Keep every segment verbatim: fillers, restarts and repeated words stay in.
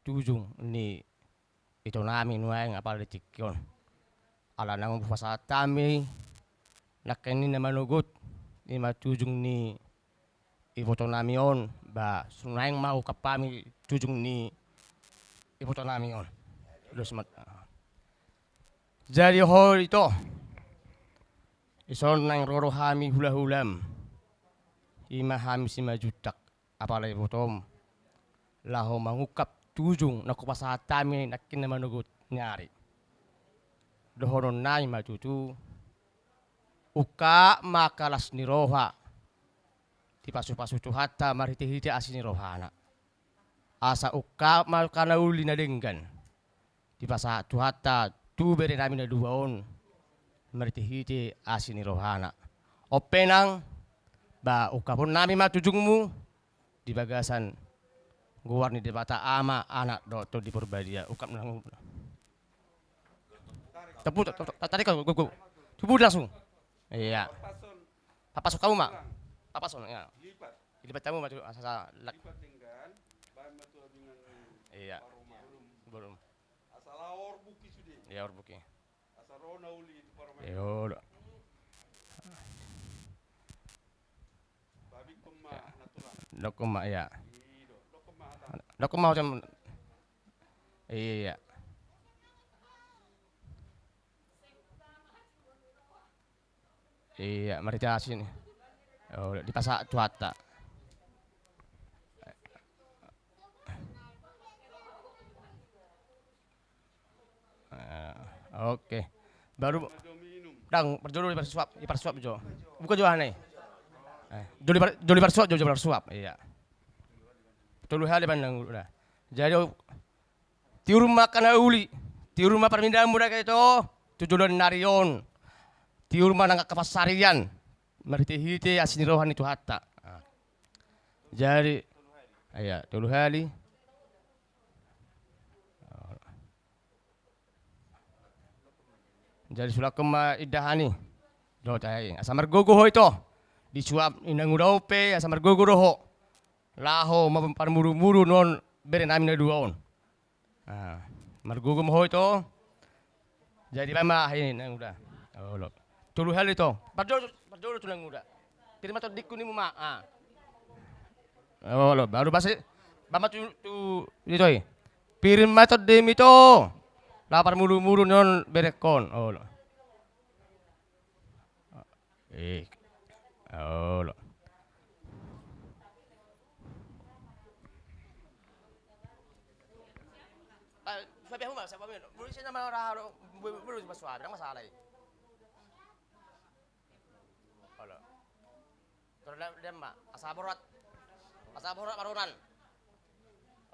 tujung ni itonami nuaeng apala di tingki on. Ala naung hupasahat hami nangkin ninna manogot, i ma tujung ni ibotonami on, ba, nuaeng ma huungkap hami tujung ni ibotonami on. Dos mat-, jadi ho ito, ison naeng ro do hami hulahulam, i ma hami Simanjuntak apala ibotom, laho mangungkap tujung na hupasahat hami nangkin na manogot ni ari. Dohononnami ma tutu, ungkap ma angka las ni roha, dipasupasu Tuhanta marhitehite asi ni rohana. Asa ungkap ma angka na uli na denggan, dipasahat Tuhanta tu berenami na dua on marhitehite asi ni rohana. On pe nang, ba, ungkaponnami ma tujungmu di bagasan goar ni Debata Ama, Anak dohot Tondi Porbadia. Ungkap nang. Tepu, te-, te-, tarik kau, go, go. Tubu langsung. Iya. Papason hamu ma. Papason, iya. Dilipat hamu ma tu, asa, asa lak-, iya. Belum. Asa laho orbuki sude. Iya, orbuki. Asa ro na uli tu parumaen. Iyo, do. Babikon ma natulang. Dokon ma, iya. Iyo, dokon ma hata. Dokon ma hata. Iya. Iya, marhite asi ni. Oh, dipasahat Tuhanta. Ah, oke. Baru, dang, parjolo diparsuap, diparsuap jo. Buka jo aha ni. Eh, jolo dipar-, jolo diparsuap, jolo, jolo diparsuap. Iya. Tolu hali baen nang uda. Jadi, tiur ma angka na uli, tiur ma parmindaanmu daging ito, tu joloan ni ari on. Tiur ma nang angka pansarian, marhitehite asi ni roha ni Tuhanta. Ah. Jadi, iya, tolu hali. Jadi, sulangkon ma indahan i. Dohot ai, asa margogo ho ito. Disuap inang uda on pe, asa margogo do ho. Laho ma parmudumudun on berenami na dua on. Ah, margogo ma ho ito. Jadi, baen ma aha i nang uda. Olo. Tolu hali ito. Parjolo, parjolo tu nang uda. Pir ma tondingku ninmu ma. Ah. Olo, baru basi. Baen ma tu, tu ito i. Pir ma tondingmu ito. Laho parmudumudun on berengkon. Olo. Eh. Olo. Ah, suapi hamu ma, suapi hamu. Bulu isi nama raha do, bulu, bulu isi ma suapi, nang masalah i. Olo. Terus dia, dia ma, asa borat. Asa borat maronan.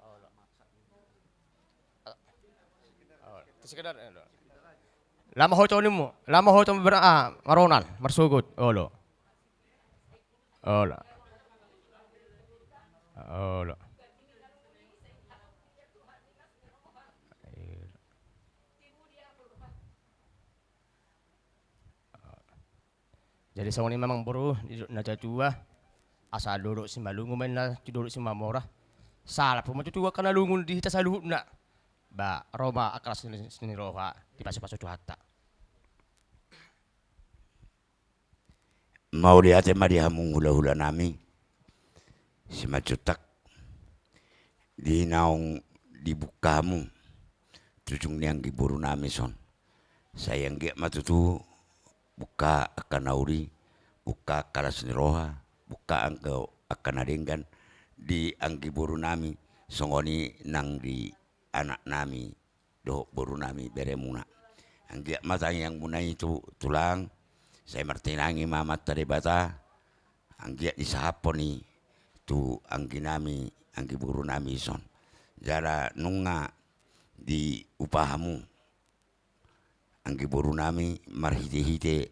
Olo. Olo. Sekedar, eh, olo. Laho ma ho ito ninmu, laho ma ho ito ber-, ah, maronan, marsogot. Olo. Olo. Olo. Jadi songon i ma amang boru, didok na tuatua, asa dodok simalungun ma inna, didodok simamora. Salpu ma tutu angka na lungun di hita saluhutna. Ba, ro ma angka las ni, ni roha, dipasupasu Tuhanta. Mauliate ma di hamu hulahulanami. Simanjuntak. Di naung dibuka hamu tujung ni anggi borunami son. Sai anggiat ma tutu buka angka na uli, buka angka las ni roha, buka angka, angka na denggan di anggi borunami, songon i nang di anaknami dohot borunami beremuna. Anggiat ma tangiangmuna i tu, tulang, sai martinangi ma Amanta Debata, anggiat disahaphon i tu angginami, anggi borunami son. Jala nunga diupa hamu anggi borunami marhitehite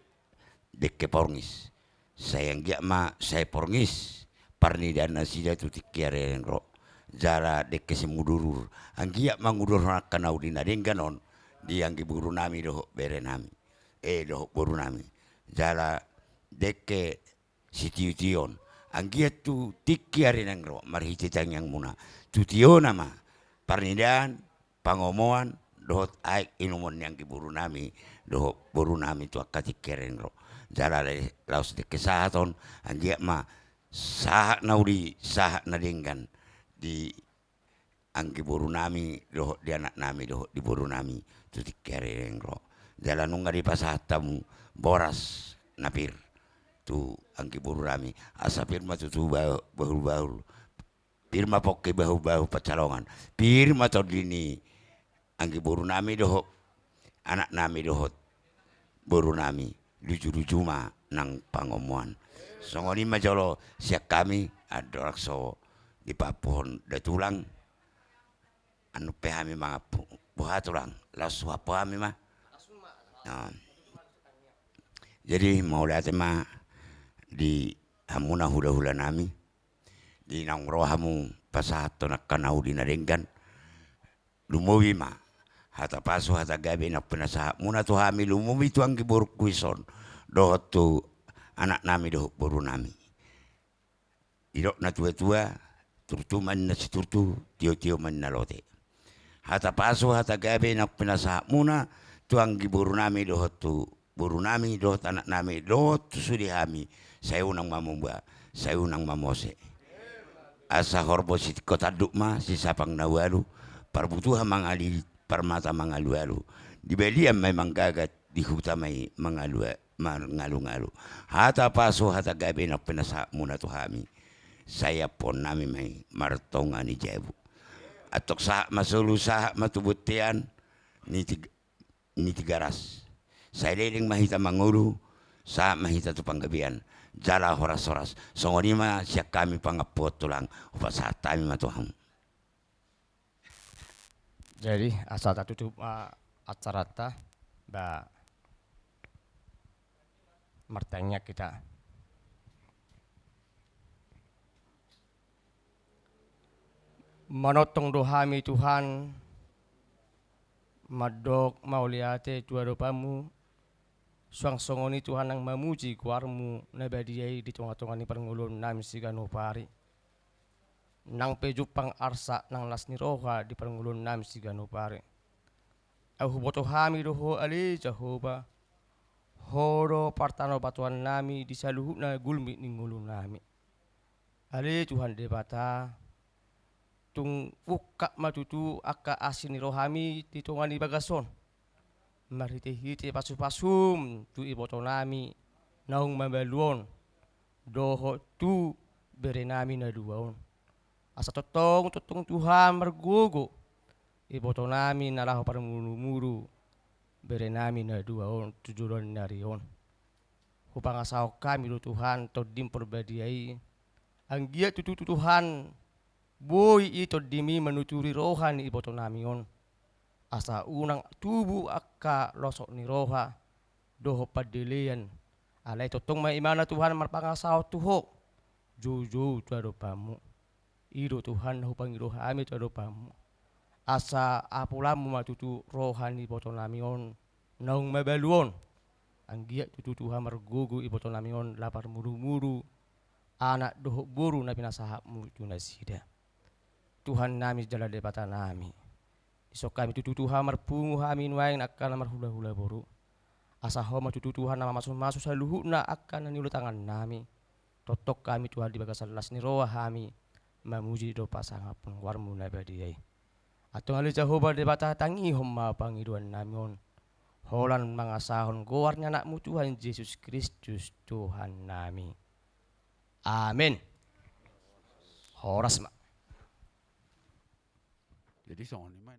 dengke porngis. Sai anggiat ma sai porngis parnidaan nasida tu tingki ari naeng ro. Jala dengke simudurur. Anggiat ma ngudurhon angka na uli na denggan on di anggi borunami dohot berenami. Eh, dohot borunami. Jala dengke sitiotion. Anggiat tu tingki ari naeng ro, marhite tangiangmuna. Tu tiona ma, parnidaan, pangomoan, dohot aek inumon ni anggi borunami dohot borunami tu angka tingki ari on ro. Jala laos dengke sahat on, anggiat ma sahat na uli, sahat na denggan di anggi borunami dohot di anaknami dohot di borunami tu tingki ari on ro. Jala nunga dipasahat hamu boras na pir tu anggi borunami, asa pir ma tutu ba-, bahulbahul, pir ma pongki bahulbahul pansalongan, pir ma tondi ni anggi borunami dohot anaknami dohot borunami, lujuluju ma nang pangomoan. Songon i ma jolo sian hami, andorang so dipaampuhon da tulang, annon pe hami mangampu. Boha tulang, laos huampu hami ma. Nah. Jadi mauliate ma di hamuna hulahulanami, di naung ro hamu pasahathon angka na uli na denggan. Lumobi ma hata pasu hata gabe naung pinasahatmuna tu hami, lumobi tu anggi borungku dison dohot tu anaknami dohot borunami. Didok na tuatua, turtu ma ninna siturtu, tiotio ma ninna lote. Hata pasu hata gabe naung pinasahatmuna tu anggi borunami dohot tu borunami dohot anaknami dohot tu sude hami, sai unang ma muba, sai unang ma mose. Asa horbo sitingko tanduk ma sisapang na ualu, parbutuha mangalili, parmata mangalualu, di balian ma i manggagat, di huta ma i mangalua-, mangalungalu. Hata pasu hata gabe naung pinasahatmuna tu hami, sai ampuonnami ma i martonga ni jabu. Antong sahat ma solu, sahat ma tu bontean ni Tig-, ni Tigaras. Sai leleng ma hita mangolu, sahat ma hita tu panggabean jala horashoras. Songon i ma sian hami pangampuon tulang, hupasahat hami ma tu hamu. Jadi asa tatutup, ah, acaranta, ba, martangiang hita. Manongtong do hami Tuhan, mandok mauliate tu adopanmu, suang songon i Tuhan nang mamuji goarmu na badia i di tongatonga ni parngoluonnami siganup ari. Nang pe jumpang arsak nang las ni roha di parngoluonnami siganup ari. Ai huboto hami do Ho ale Jahowa, Ho do partanobatoannami di saluhutna gulmit ni ngolunami. Ale Tuhan Debata, tung ungkap ma tutu angka asi ni rohami di tonga ni bagas on, marhitehite pasupasum tu ibotonami naung mabalu on, dohot tu berenami na dua on. Asa tongtong, tongtong Tuhan margogo ibotonami na laho parmudumudum, berenami na dua on tu joloan ni ari on. Hupangasahon hami do Tuhan Tondim Parbadia i, anggiat tutu Tuhan boi i Tondimi manuturi roha ni ibotonami on, asa unang tubu angka losok ni roha dohot pandelean. Alai tongtong ma imana Tuhan marpangasahon tu Ho, joujou tu adopanmu. I do Tuhan na hupangido hami tu adopanmu, asa apulanmu ma tutu roha ni ibotonami on naung mabalu on. Anggiat tutu Tuhan margogo ibotonami on laho parmudumudum anak dohot boru na pinasahatmu tu nasida. Tuhannami jala Debatanami, dison hami tutu Tuhan marpungu hami nuaeng angka na marhulahula boru, asa Ho ma tutu Tuhan na mamasumasu saluhutna angka na niula tangannami. Tongtong hami Tuhan di bagasan las ni roha hami mamuji dohot pasangaphon goarmu na badia i. Antong ale Jahowa Debata, tangihon ma pangidoannami on, holan mangasahon goar ni Anakmu Tuhan Jesus Kristus Tuhannami. Amen. Horas ma. Jadi songon i ma.